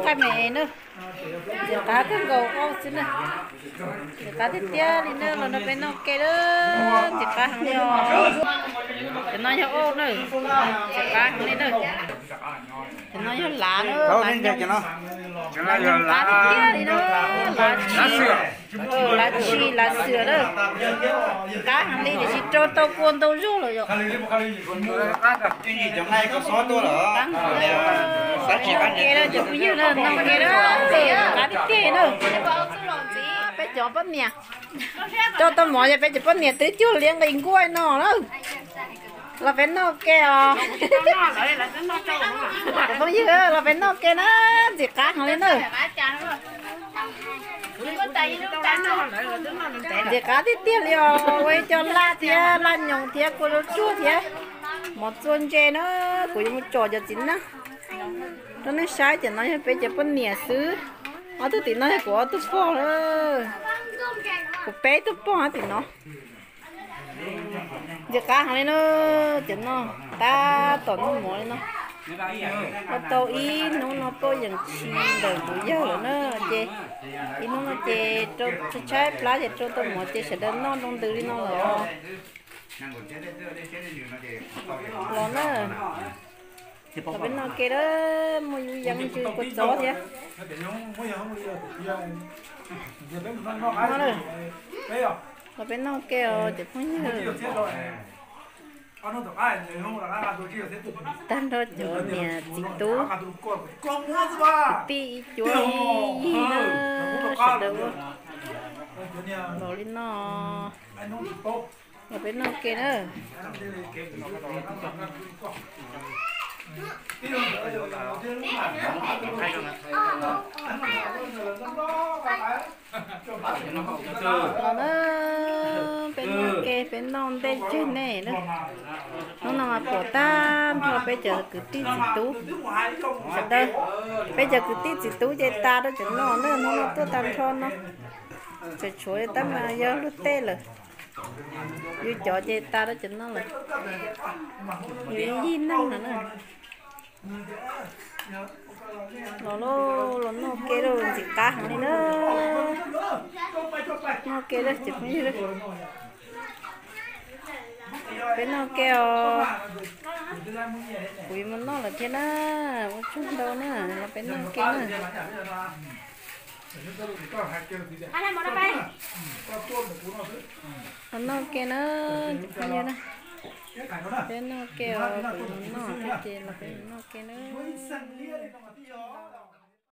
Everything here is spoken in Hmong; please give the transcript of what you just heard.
Qab me na, ntxim qab kawg nkaus auj xwb na. Ntxim qab tiag tiag li na, los nrog peb noj ke na. Ntxim qab heev li os. Cov no yog auj na, ntxim qab heev li na. Cov no yog lav na, lav nyoos qab tiag tiag li na. Lav tshis, lav tshis lav xwm na. Qab heev li tiam sis rau tau kua ntau zog lawm yom. Qab heev li, cov phooj ywg na, noj ke na, qab tiag tiag na. Peb cov poj niam rau tau mov ces peb cov poj niam twb cuag liab nqis nkuaj no na. Los peb noj ke os. Cov phooj ywg, los peb noj ke na, ntxim qab heev li na. Ntxim qab tiag tiag li os, ua ib co laj thiab laj nyoos thiab kua zaub tsuag thiab mov txua ntse na. Kuv yuav mus tsom cov txiv neej rau nej saib. Cov no yog peb cov poj niam xwb, ob tug tim no yog kuv ob tug pog, kuv peb tug pog tim no. Ntxim qab heev li na, cov no tab tom noj mov li no. Ua tau ib hnub no tuaj yeem tshis ntawm kuv yawg lawm na, ces ib hnub no ces rau tshaib plab ces rau tau mov ces sawv daws noj nroo ntws li no los. Los na, los peb noj ke na, muaj yub yeeb ntsw kua txob thiab. Los peb noj ke os cov phooj ywg. Tag nrho cov niam txiv tub, kwv tij ib cuab ib yig na, sawv daws ua los li no. Los peb noj ke na. Los na, peb noj ke, peb noj ntej tseg nej na. Hnub no mas pom tag nrho peb cov kwv tij txiv tub sawv daws. Peb cov kwv tij txiv tub ces tas rau cov no na, hnub no tuaj tag nrho no. Tseem tshuav tab mas yog luag tej lawm. Yus cov ces tas rau cov no lawm. Yus ib yig neeg no na. Los lauj, los noj ke lauj, ntxim qab heev li na. Noj ke lauj cov phooj ywg. Peb noj ke os. Kuv yuav mus noj lawm thiab na. Ua tsaug ntau na, los peb noj ke na. Los noj ke na, cov phooj ywg na. Peb noj ke os, kuv yuav mus noj thiab ces los peb mus noj ke na.